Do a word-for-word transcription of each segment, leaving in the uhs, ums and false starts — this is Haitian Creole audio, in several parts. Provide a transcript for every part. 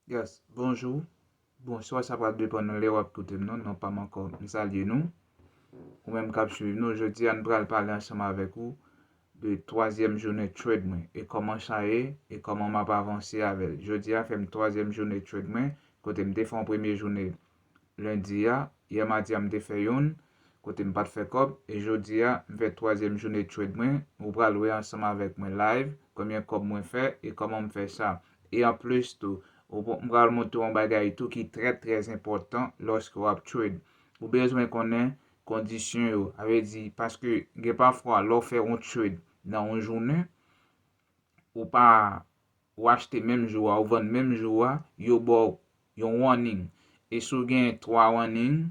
Yes, bonjou, bonswa, sa pral depann nan lè w ap koute m nan, non pa m ankò, m salye nou. Ou menm k ap swiv nou, jodi a n pral pale ansanm avèk ou de twazyèm jounen trade mwen e kòman sa ye e kòman m ap avanse avè l. Jodi a fè m twazyèm jounen trade mwen, kote m te fè yon premye jounen lendi a, yè madi a m te fè youn, kote m pa t fè kòb, e jodi a m fè twazyèm jounen trade mwen, ou pral wè ansanm avèk mwen live konbyen kòb mwen fè e kòman m fè sa. E anplis tou, ou pral, m pral montre yon bagay tou ki trè trè enpòtan lòske w ap trade. Ou bezwen konnen kondisyon yo, sa vle di, paske gen pafwa lè w fè yon trade nan yon jounen, ou pa, ou achte menm jou a, ou vann menm jou a, yo ba w yon warning. E si w gen twa warning,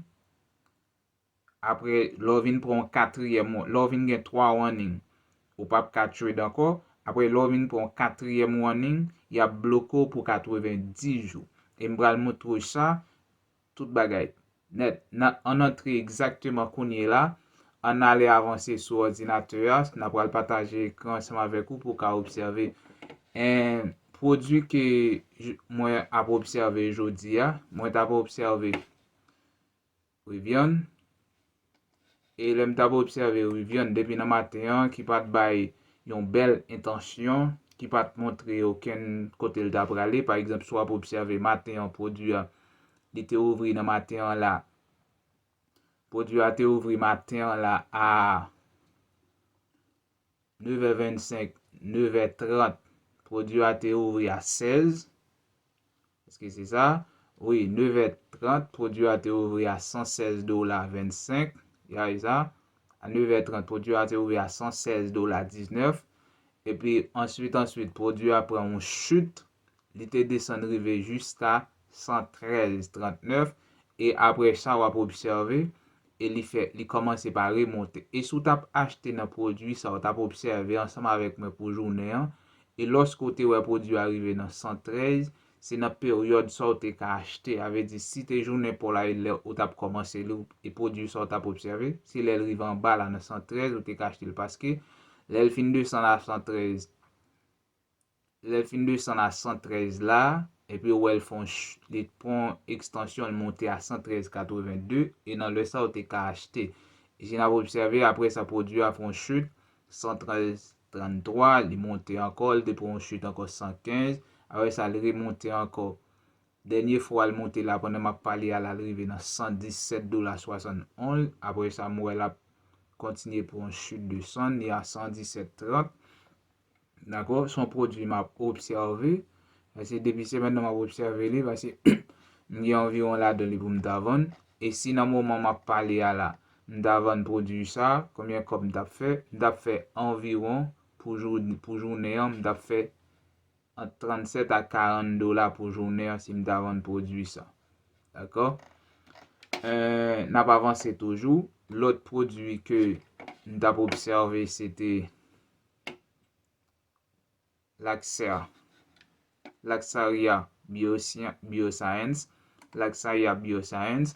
apre, lè w vin pran yon katriyèm, lè w vin gen twa warning, ou p ap ka trade ankò. Apre, lè w vin pran yon katriyèm warning, y ap bloke w pou katrevendiz jou. E m pral montre w sa, tout bagay nèt. N a, ann antre egzakteman kounye la. Ann ale avanse sou òdinatè a. N a pral pataje ekran ansanm avèk ou pou w ka obsève. En, pwodui ke j-, mwen ap obsève jodi a, mwen t ap obsève Rivian. E lè m t ap obsève Rivian depi nan maten an, ki pa t bay yon bèl entansyon, ki pa t montre okenn kote l t ap prale. Pa egzanp, si w ap obsève maten an, pwodui a, li te ouvri nan maten an la. Pwodui a te ouvri maten an la a nevè vennsenk, nevè trant, pwodui a te ouvri a sèz. Èske se sa? Wi, nevè trant, pwodui a te ouvri a san sèz dola vennsenk. Ya, e sa. A nevè trant, pwodui a te ouvri a san sèz dola diznèf. Epi, answit, answit, pwodui a pran yon chit. Li te desann rive jiska san trèz trantnèf. E apre sa, w ap obsève, e li fè, li kòmanse pa remonte. E si w t ap achte nan pwodui sa, w t ap obsève ansanm avèk mwen pou jounen an. E lòske w te wè pwodui a rive nan san trèz, se nan peryòd sa w te ka achte. Sa vle di, si te jounen pa w la, e lè ou t ap kòmanse li, e pwodui sa w t ap obsève, se lè l rive anba la nan san trèz, ou te ka achte l. Paske lè l fin desann a san trèz, lè l fin desann a san trèz la, epi ou wè l fè yon ch-, li pran ekstansyon, l monte a san trèz katreven de, e nan lè sa, ou te ka achte. E si n ap obsève, apre sa, pwodui a fè yon chit, san trèz tranntwa, li monte ankò, li te pran yon chit ankò san kenz, apre sa, li remonte ankò. Dènye fwa l monte la, pandan m ap pale a la, l rive nan san disèt dola swasannonz. Apre sa, m wè l ap kontinye pran yon chit desann, li a san disèt trant. Dakò? Se yon pwodui m ap obsève. Paske depi semèn nan m ap obsève li, paske m gen anviwon ladan li pou m ta vann. E si nan moman m ap pale a la, m ta vann pwodui sa, konbyen kòb m t ap fè? M t ap fè anviwon pou jou-, pou jounen an, m t ap fè ant trannsèt a karant dola pou jounen an si m ta vann pwodui sa. Dakò? Eh, n ap avanse toujou. Lòt pwodui ke m t ap obsève, se te Laxaria, Laxaria Biosci-, Bioscience, Laxaria Bioscience.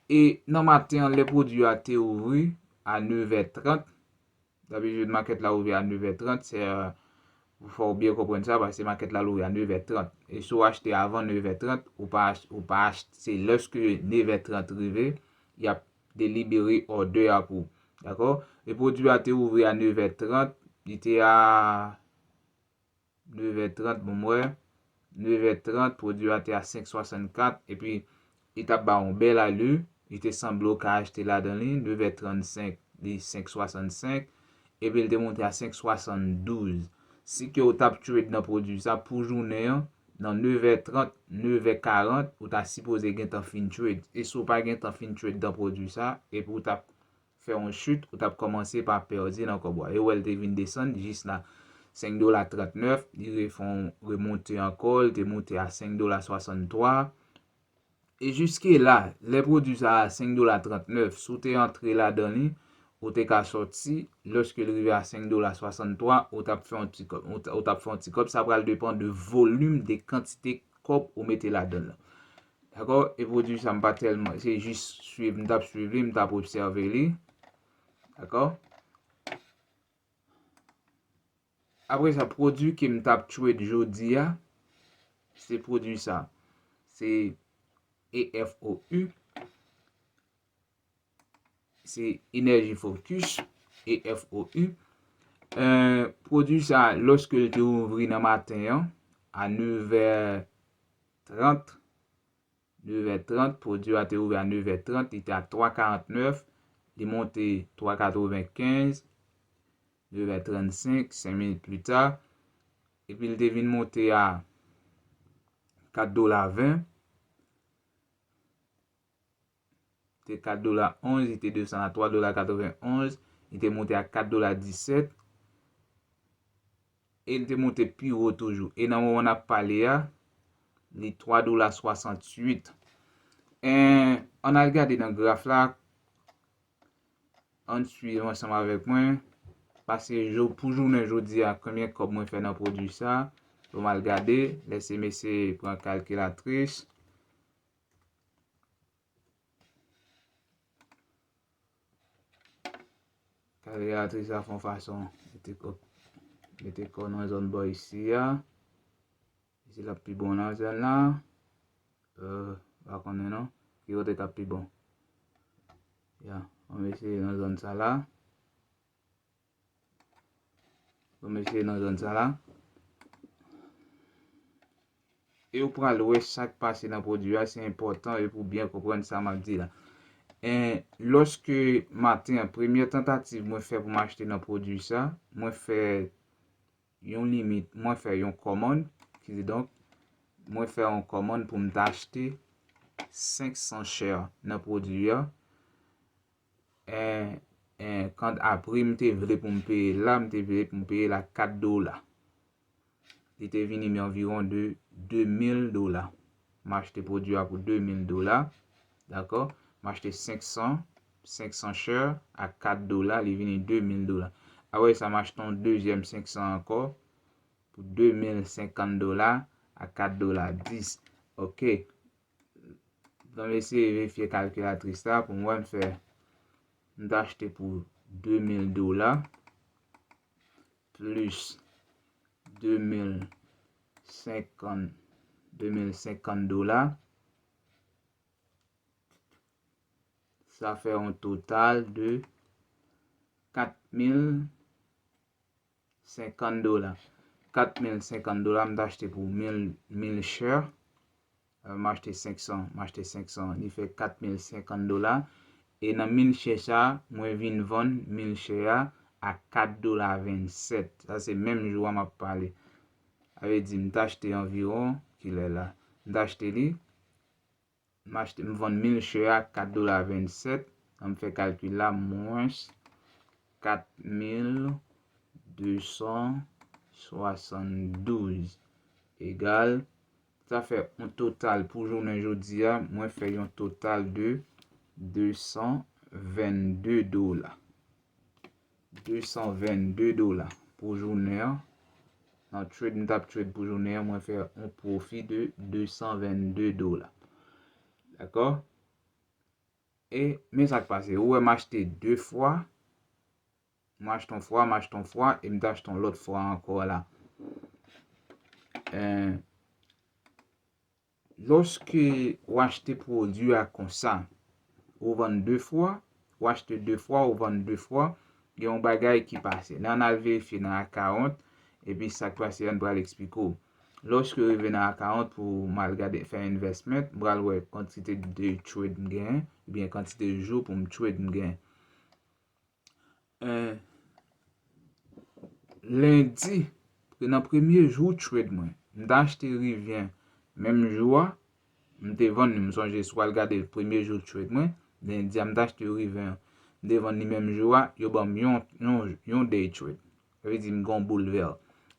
E nan maten an, lè pwodui a te ouvri a nevè trant, dabitid makèt la ouvè a nevè trant, se, euh, fò w byen konprann sa, paske makèt la louvri a nevè trant. E si w achte avan nevè trant, ou pa ach-, ou pa achte, se lèske nevè trant rive, y ap delibere òdè a pou ou. Dakò? E pwodui a te ouvri a nevè trant, li te a nevè trant, bon, m wè, nevè trant, pwodui a te a senk swasannkat, epi li t ap ba yon bèl ali, li te sanble w ka achte ladan li, nevè trannsenk, li senk swasannsenk, epi l te monte a senk swasanndouz. Si ke w t ap trade nan pwodui sa pou jounen an, nan nevè trant, nevè karant, ou ta sipoze gentan fin trade. E si w pa gentan fin trade nan pwodui sa, epi w t ap fè yon chit, ou t ap kòmanse pa pèdi nan kòb ou a. E w wè l te vin desann jis la senk dola trantnèf, li refè yon remonte ankò, li te monte a senk dola swasanntwa. E jiske la, lè pwodui sa a senk dola trantnèf, si w te antre ladan li, ou te ka sòti, lòske l rive a senk dola swasanntwa, ou t ap fè yon ti kòb, ou t-, ou t ap fè yon ti kòb, sa pral depann de volim, de kantite kòb ou mete ladan l lan. Dakò? E pwodui sa m pa tèlman, se jis swiv, m t ap swiv li, m t ap obsève li. Dakò? Apre sa, pwodui ke m t ap trade jodi a, Se pwodui sa. Se E F O U. Se Energy Focus, E F O U. Euh, pwodui sa, lòske l te ouvri nan maten an, a nevè trant, nevè trant, pwodui a te ouvri a nevè trant, li te a twa karantnèf, li monte twa katrevenkenz, nevè trannsenk, senk minit pli ta, epi l te vin monte a kat dola ven, te kat dola onz, li te desann a twa dola katrevenonz, li te monte a kat dola disèt, e li te monte pi wo toujou. E nan moman n ap pale a, li twa dola swasanntuit. En, ann al gade nan graf la, ann swiv ansanm avèk mwen. Pase jou, pou jounen jodi a, konbyen kòb mwen fè nan pwodui sa? Bon, m al gade, lèse mesye pran kalkilatris. Kalkilatris la fè yon fason, mete kò, mete kò nan zòn bò isi a. Isi l ap pi bon nan zòn la. Euh, pa konnen non. Ki kote k ap pi bon? Ya, ann eseye nan zòn sa la. Bon, mesye, nan zòn sa la. E w pral wè sa k pase nan pwodui a, se enpòtan e pou byen konprann sa m ap di la. En, lòske maten an, premyè tantativ mwen fè pou m achte nan pwodui sa, mwen fè yon limit, mwen fè yon kòmann, kidonk, mwen fè yon kòmann pou m ta achte senk san share nan pwodui a. En, en, kant a pri m te vle pou m peye l la, m te vle pou m peye l a kat dola. Li te vini m anviwon de de mil dola. M achte pwodui a pou de mil dola. Dakò? M achte senk san, senk san share a kat dola, li vini de mil dola. Apre sa, m achte yon dezyèm senk san ankò pou de mil senkant dola a kat dola dis. Oke. Bon, m eseye verifye kalkilatris la pou m wè m fè. M t achte pou de mil dola plis de mil senkant, de mil senkant dola. Sa fè yon total de kat mil senkant dola. Kat mil senkant dola, m t achte pou mil, mil share. Euh, m achte senk san, m achte senk san, li fè kat mil senkant dola. E nan mil share sa, mwen vin vann mil share a a kat dola vennsèt. Sa se menm jou a m ap pale. Sa vle di, m t achte anviwon, kilè la? M t achte li, m achte, m vann mil share a kat dola vennsèt. An m fè kalkil la, mwens kat mil de san swasanndouz egal, sa fè yon total pou jounen jodi a, mwen fè yon total de de san vennde dola. De san vennde dola pou jounen an. Nan trade m t ap trade pou jounen an, mwen fè yon pwofi de de san vennde dola. Dakò? E men sa k pase. Ou wè m achte de fwa. M achte yon fwa, m achte yon fwa, e m t achte yon lòt fwa ankò la. Eh, lòske w achte pwodui a konsa, ou vann de fwa, ou achte de fwa, ou vann de fwa, gen yon bagay ki pase. Lè ann al verifye nan akawont, epi sa k pase a, n pral eksplike w. Lòske w rive nan akawont pou m al gade, fè investment, m pral wè kantite de trade m genyen, oubyen kantite jou pou m trade m genyen. Eh, lendi, nan premye jou trade mwen, m t achte Rivian menm jou a, m te vann li, m sonje si w al gade premye jou trade mwen, lendi a m t achte Rivian, m te vann li menm jou a, yo ban m yon, yon, yon day trade. Sa vle di m gen yon boul vè.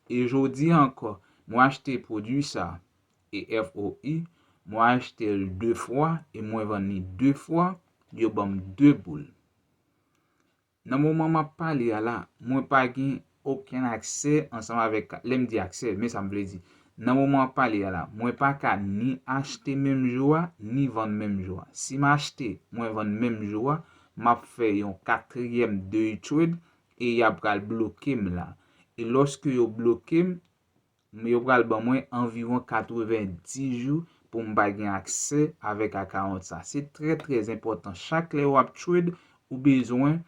E jodi a ankò, mwen achte pwodui sa, E F O I, mwen achte l de fwa e mwen vann li de fwa, yo ban m de boul. Nan moman m ap pale a la, mwen pa gen okenn aksè ansanm avèk, lè m di aksè, men sa m vle di. Nan moman m ap pale a la, mwen pa ka ni achte menm jou a, ni vann menm jou a. Si m achte, mwen vann menm jou a, m ap fè yon katriyèm day trade e y ap pral bloke m la. E lòske yo bloke m, yo pral ban mwen anviwon katrevendis jou pou m pa gen aksè avèk akawont sa. Se trè, trè enpòtan. Chak lè w ap trade, ou bezwen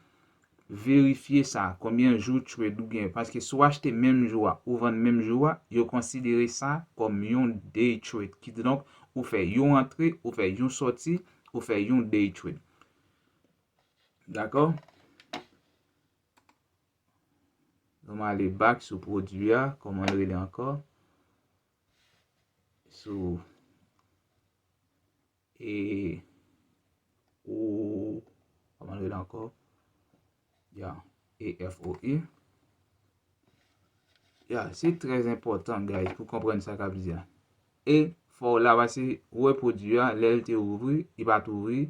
verifye sa, konbyen jou trade ou gen. Paske si w achte menm jou a, ou vann menm jou a, yo konsidere sa kòm yon day trade. Kidonk, ou fè yon antre, ou fè yon sòti, ou fè yon day trade. Dakò? Nou ale back sou pwodui a, kòman l rele ankò? Sou E, o, kòman l rele ankò? Ya, E F O E. Ya, se trè enpòtan, guys, pou konprann sa k ap di a. E fò w la pase, ou wè pwodui a, lè l te ouvri, li pa t ouvri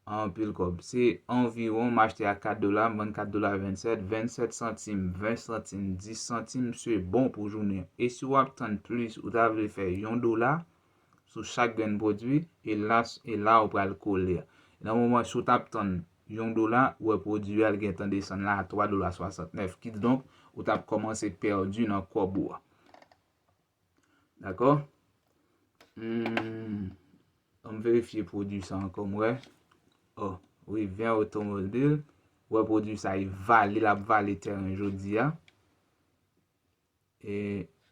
anpil kòb. Se anviwon, m achte a kat dola, m vann kat dola vennsèt, vennsèt santim, ven santim, dis santim, se bon pou jounen. E si w ap tann plis, ou ta vle fè yon dola, sou chak grenn pwodui, e la, e la ou pral kole a. Nan moman, si w t ap tann yon dola, ou wè pwodui a, l gentan desann la a twa dola swasantnèf. Kidonk, ou t ap kòmanse pèdi nan kòb ou a. Dakò? Hmm, ann verifye pwodui sa ankò, m wè. Oh, wi, ven otomobil. Ou wè pwodui sa, li vale, l ap vale tèren jodi a. E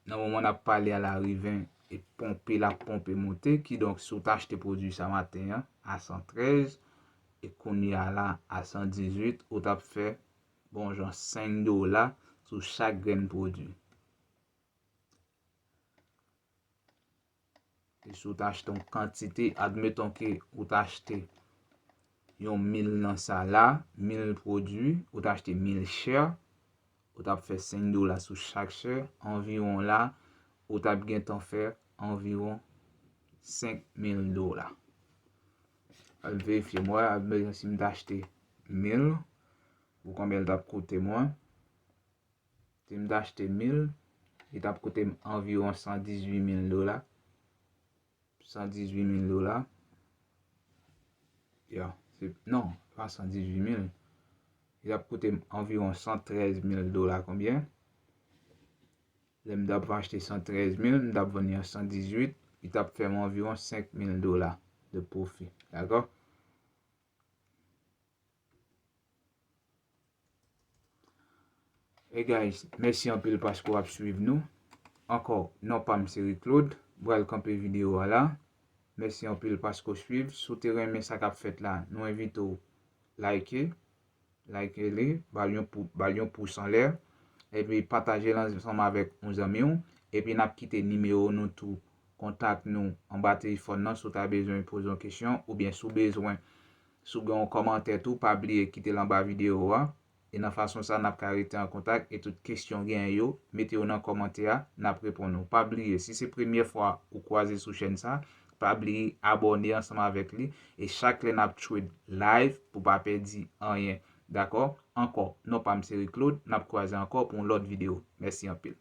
nan moman n ap pale a la, riven e ponpe, l ap ponpe monte. Kidonk, si w t achte pwodui sa maten an a san trèz, e kounye a la a san dizuit, ou t ap fè bon jan senk dola sou chak grenn pwodui. E si w t achte yon kantite, admeton ke ou t achte yon mil nan sa la, mil pwodui, ou t achte mil share, ou t ap fè senk dola sou chak share, anviwon la, ou t ap gentan fè anviwon senk mil dola. Al verifye m wè, admeton si m t achte mil, pou konbyen l t ap koute mwen. Si m t achte mil, li t ap koute m anviwon san dizuit mil dola. San dizuit mil dola. Ya, se, non, pa san dizuit mil. Li t ap koute m anviwon san trèz mil dola, konbyen? Lè m t ap achte san trèz mil, m t ap vann li a san dizuit, li t ap fè m anviwon senk mil dola de pwofi. Dakò? Hey guys, mèsi anpil paske w ap swiv nou. Ankò, non pa m se Rick Claude. M pral kanpe videyo a la. Mèsi anpil paske w swiv. Si w te renmen sa k ap fèt la, nou envite w like, like li, ba l yon pou, ba l yon pous anlè, epi pataje l ansanm avèk yon zanmi w, epi n ap kite nimewo nou tou, kontak nou anba telefòn nan si w ta bezwen poze yon kesyon, oubyen si w bezwen, si w gen yon kòmantè tou, pa bliye kite l anba videyo a. E nan fason sa, n ap ka rete an kontak e tout kesyon w genyen yo, mete yo nan kòmantè a, n ap reponn ou. Pa bliye, si se premyè fwa ou kwaze sou chèn sa, pa bliye abòne ansanm avèk li. E chak lè n ap trade live pou pa pèdi anyen. Dakò? Ankò, non pa m se Rick Claude, n ap kwaze ankò pou yon lòt videyo. Mèsi anpil.